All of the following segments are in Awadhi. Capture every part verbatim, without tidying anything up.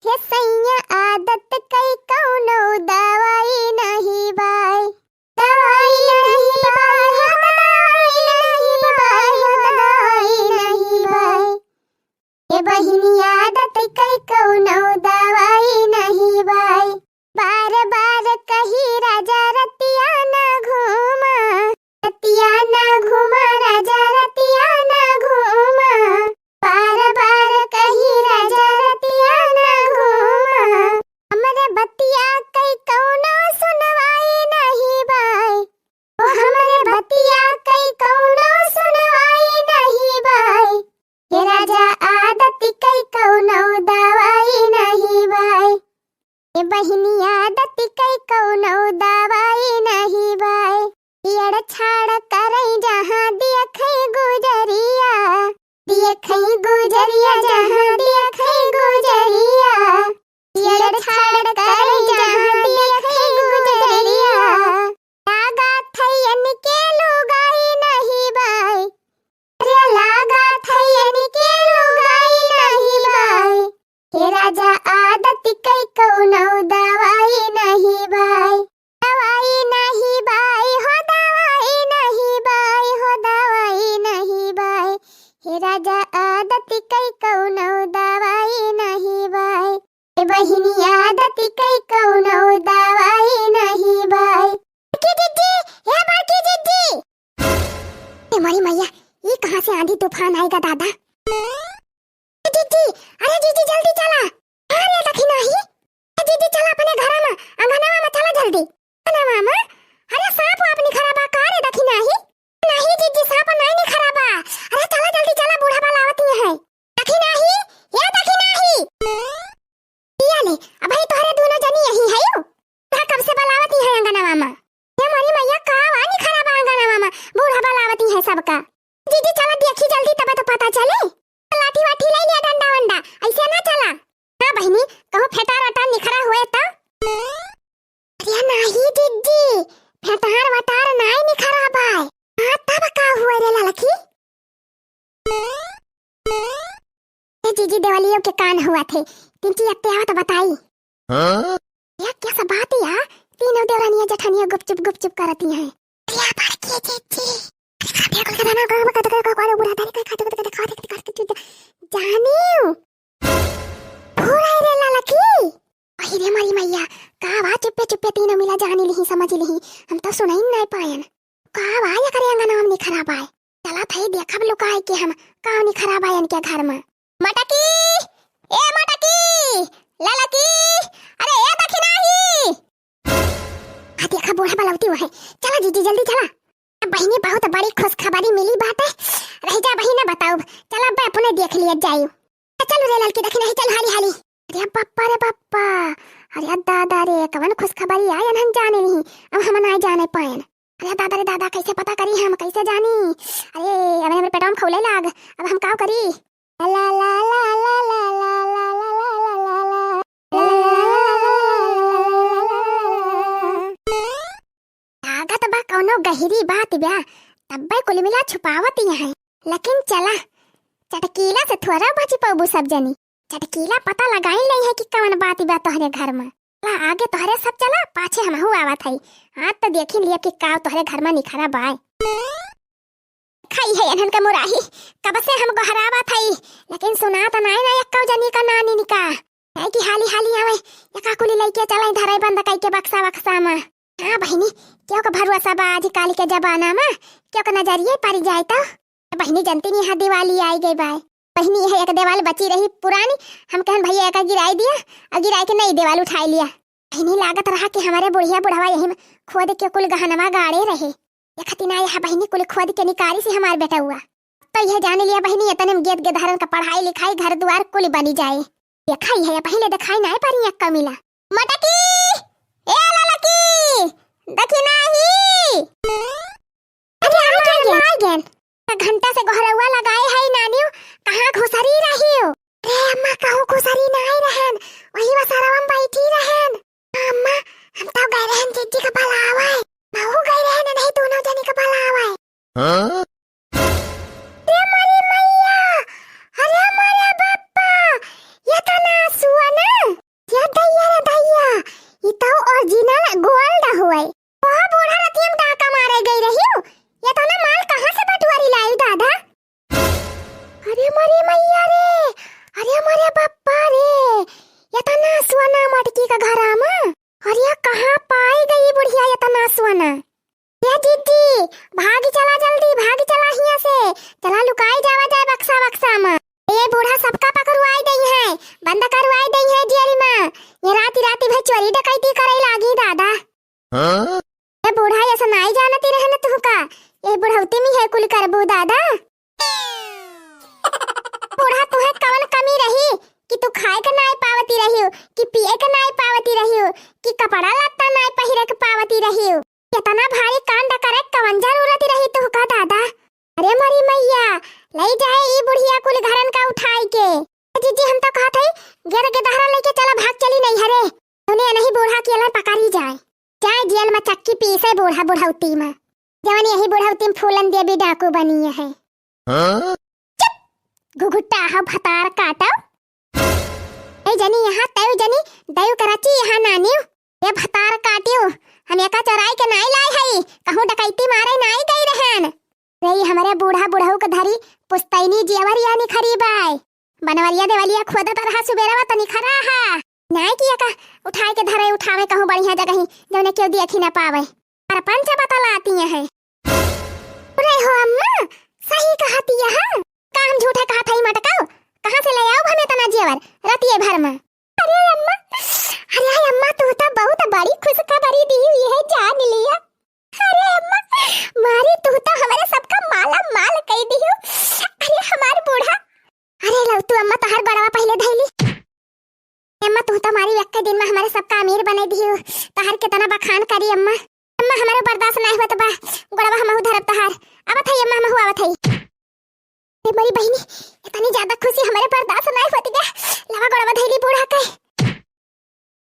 हे सैया आदत कई कौनो दवाई नहीं बाय। दवाई नहीं बाय, हो दवाई नहीं बाय, हो दवाई नहीं बाय। हे बहिनी आदत कई कौनो दवाई नहीं बाय। बार बार कही राजा रतिया ना घूमा, रतिया ना घूमा राजा रतिया ना घूमा। बार बार कही राजा रतिया ना घूमा। हमरे बतिया कई कौनो सुनवाई नहीं बाय। ओ हमरे बतिया कई कौनो सुनवाई नहीं बाय। हे राजा आदत कई कौनो दवाई नहीं बाय। ए बहिनी आदत कई कौनो दवाई नहीं बाय। एड़ छाड़ करई जहाँ दियखई गुजरिया, दियखई गुजरिया जहाँ दियखई गुजरिया। एड़ छाड़ करई जहाँ दियखई गुजरिया। लागा थैयन के लुगाई नहीं बाय। अरे लागा थैयन के लुगाई नहीं बाय। हे राजा आदत कई कौनो दवाई नहीं बाय। दवाई नहीं बाय, हो दवाई नहीं बाय, हो दवाई नहीं बाय। हे राजा आदत कई कौनो दवाई नहीं बाय। ए बहिनी आदत कई कौनो दवाई नहीं बाय। बड़की जिज्जी, ए बड़की जिज्जी। ए मोरी मैया, ई कहाँ से आंधी तूफान आइगा दादा? ए जिज्जी, अरे जिज्जी जल्दी चला। अरे दखिनाही, ए जिज्जी चला अपने घरा मा, अंगनवा मा चला जल्दी। अंगनवा मा? अरे सांप वाप निखरा बा का रे दखिनाही? नहीं जिज्जी, सांप नाई निखरा बा। अरे चला जल्दी चला, बूढ़ा बा लावत ही है। दखिनाही, ए दखिनाही। पिया ले, अबही तोहरे दूनो जनी यही हयो। तोहरा कब से बलावत ही है अंगनवा मा। हे मोरी मैया, का वा निखरा बा अंगनवा मा, बूढ़ा बलावत ही है सबका। जिज्जी चला देखी जल्दी, तबे तो पता चले। लाठी वाठी ले लिया, डंडा वंडा, ऐसे ना चला। हाँ बहिनी, कहूँ फेटार वटार निखरा हुए तो। अरे नाही जिज्जी, फेटार वटार नाई निखरा बाय। हाँ तब का हुआ रे ललकी? ए जिज्जी देवलियो के कान हुआ थे, तिनकी अत्ते आवत बताई। हाँ? या कैसा बात है यार, तीनों देवरानियां जठानियां गुपचुप गुपचुप करती हैं। या बड़की जिज्जी, अरे का फेंकल के दाना गाँव में कद कर का कोई बुढ़ा तारी का खाते कद कद खाते कद कद जानियो। फुराई रे ललकी। अहि रे मारी मैया, का बा चुप्पे चुप्पे तीनों मिला जानी लिही समझ लिही, हम तो सुनाई नहीं पायन। का बा एकरे अंगनवा मा निखरा बाय। चला थई देखब लुकाई के हम, का निखरा बाय इनके घर मा। मटकी, ए मटकी, ललकी, अरे ए दखिनाही। आ देखा बूढ़ा बलौती हुआ है। चला जिज्जी जल्दी चला। अब बहिनी बहुत बड़ी खुशखबरी मिली बाटे। रह जा बहिना बताउब। चला अब अपने देख लिया जायु। चल रे ललकी दखिनाही चल हाली हाली। अरे बप्पा रे बप्पा। अरे दादा रे कवन खुशखबरी आय अनहन जाने नहीं। अब हम नाई जाने पायन। अरे दादा रे दादा, कैसे पता करी हम, कैसे जानी? अरे, अबे हमरे पेटवा मा खौले लाग, अब हम काव करी? ला, ला, ला। लागत बा कौनो गहिरी बात बा, तब्बे कुल मिला छुपावत ही है। लेकिन चला, चटकीला से थोड़ा बची पौबू सब जनी। चटकीला पता लगाई लई है कि कवन बात बा तोहरे घर मा। चला आगे तोहरे सब चला, पाछे हमहू आवत हई। हाँ त देखी लिया कि का तोहरे घर मा निखरा बाय। खाई है अनहन का मुराही, कब से हम गोहरावत हई, लेकिन सुनात नाई ना एक्कौ जनी का नानी निका। है कि हाली हाली आवे, एका कुली लइके चलाई धराई बंद कई के बक्सा वक्सा मा। हाँ बहिनी, क्यों का भरोसा बा आज काल के जमाना मा, क्यों का नजरिए परी जाए तो। बहिनी जनती नहीं, यहाँ दिवाली आई गई बाय। बहिनी यह एक देवाल बची रही पुरानी, हम कहन भैया एका गिराई दिया, और गिराई के नई देवाल उठाई लिया। बहिनी लागत रहा कि हमारे बुढ़िया बुढ़वा यही मा खोद के कुल गहनवा गाड़े रहे। देखती ना यह बहिनी कुल खोद के निकारी से हमार बेटउआ। तो यह जान लिया बहिनी, इतने मा गेद गेदहरन का पढ़ाई लिखाई घर दुआर कुल बनी जाए। देखा ही है, पहिले देखाई नाई पारी एक्का मिला। मटकी, ए ललकी, दखिनाही। अरे, आ गए, आ गए। घंटा से गोहरउआ लगाए है नानियो, कहाँ घुसरी रही हो? अरे अम्मा, कहूँ घुसरी नाई रहन, वही वसरवा मा बैठी रहन। अम्मा, हम तो गए रहन जिज्जी का बलावे, महू गए रहन नहीं दोनों जनी का बलावे। हाँ? अरे मोरी मैया, अरे मोरे बप्पा, ये तो ना सुआ ना। दई है जेल मा। ये राती राती भर चोरी डकैती करै लागी दादा। हाँ? ए बूढ़ा, ऐसा नाई जानती रहन तुहका। ए बुढ़ौती में है कुल करबू दादा। बूढ़ा, तुहे कवन कमी रही कि तू खाए के नाई पावती रहियो, कि पिए के नाई पावती रहियो, कि कपड़ा लत्ता नाई पहिरे के पावती रहियो? इतना भारी कांड करे कवन जरूरत रही तुहका दादा? अरे मोरी मैया, लई जाए ई बुढ़िया कुल घरन का उठाई के। जीजी, हम तो कहत हई, गेद गेदहरा लेके चला, भाग चली नैहरे। तूने नहीं बूढ़ा के लन पकड़ी जाए, जाए जेल मा चक्की पीसे बूढ़ा बुढ़ौती मा। जवन यही बुढ़ौती मा फूलन देवी डाकू बनी है। हाँ? चुप! घुघुट्टा हो भतार काटो। ए जनी यहाँ तयू जनी दयू करची यहाँ नानियो। ये भतार काटियो, हम एका चोराई के नाई लाए हई, कहूँ डकैती मारे नाई गई रहन। रे, ई हमरे बूढ़ा बुढ़ऊ के धरी पुस्तैनी जेवर या निखरी बाय। बनवलिया देवलिया खोदत रहा सुबेरवा त निखरा हा। नाय कि एका उठाए के धरे उठावे कहूँ बढ़िया जगही, जौने केहू देखी ना पावे। सरपंच बतलाती है। अरे हो अम्मा, सही कहती है। का हम झूठे कहत हई मटकाऊ? कहाँ से ले आऊ हम इतना जेवर रतिये भर में? अरे अम्मा, अरे अम्मा, तू तो बहुत बड़ी खुशखबरी दी हुई है, जान लिया। अरे अम्मा, मारी तू तो हमारे सबका माला माल कई दिहु। अरे हमार बूढ़ा, अरे लव तू अम्मा तोहार बड़वा पहले धैली। अम्मा तू तो मारी एक दिन में हमारे सबका अमीर बने दिहु। तोहार कितना बखान करी अम्मा। अम्मा हमारे बर्दाश्त नहीं होत बा, गोड़वा हमहू धरब तोहार। आवत है अम्मा, हमहू आवत है। ए मोरी बहिनी, इतनी ज्यादा खुशी हमारे बर्दाश्त नहीं होती गे। लवा गोड़वा धैली बूढ़ा के।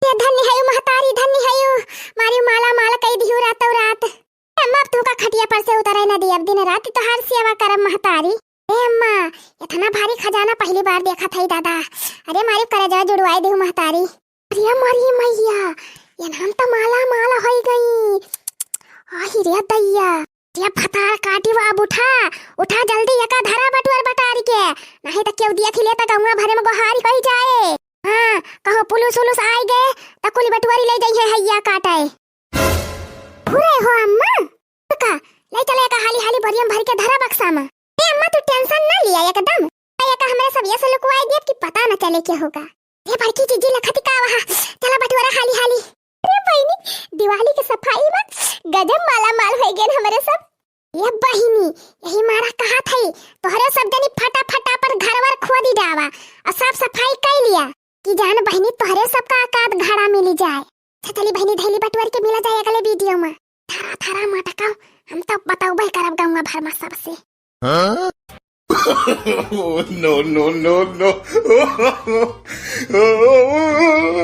ये धन्य है महतारी, धन्य है। मारी माला माल कई दिहु रातों रात। अम्मा अब तुहका खटिया पर से उतरे न दी, अब दिन रात तोहार सेवा करब महतारी। ए अम्मा, इतना भारी खजाना पहली बार देखत हई दादा। अरे मारी करेजा जुड़वाई दिहु महतारी। अरे मोरी मैया, ये नाम तो माला माल होई गई। आही रे दैया। ये भतार काटी, अब उठा, उठा जल्दी, एका धरा बटुअर बटारी के, नहीं त केहू देखी ले त गौवा भरे में गोहारी कही जाए। हाँ, कहूँ पुलिस उलिस आई गए त कुल बटुअरी ले जाई है हैया काटे। फुरे हो अम्मा, का ले चले एका हाली हाली बोरियम भर के धरा बक्सा में। ए अम्मा, तू tension ना लिया एकदम। ए, एका हमरे सब ये से लुकवाई दियब कि पता न चले के होगा। ए बड़की जीजी लखती का वहाँ, चला बटुअरा हाली हाली। अरे बहिनी, दिवाली के सफाई में गजब माला माल हो गए हमरे सब। ये बहिनी, यही मारा कहा थई, तोहरे सब जनी फटाफट अपन घर वर खोदी डावा और साफ सफाई कर लिया कि जान बहिनी तोहरे सब का आकाद घड़ा मिली जाए। अच्छा चली बहिनी, धैली बटुअर के मिला जाए अगले video में। थारा थारा मटकाओ, हम तो बतौबे करब गौवा भर में सबसे। हाँ? Oh, no, no, no, no।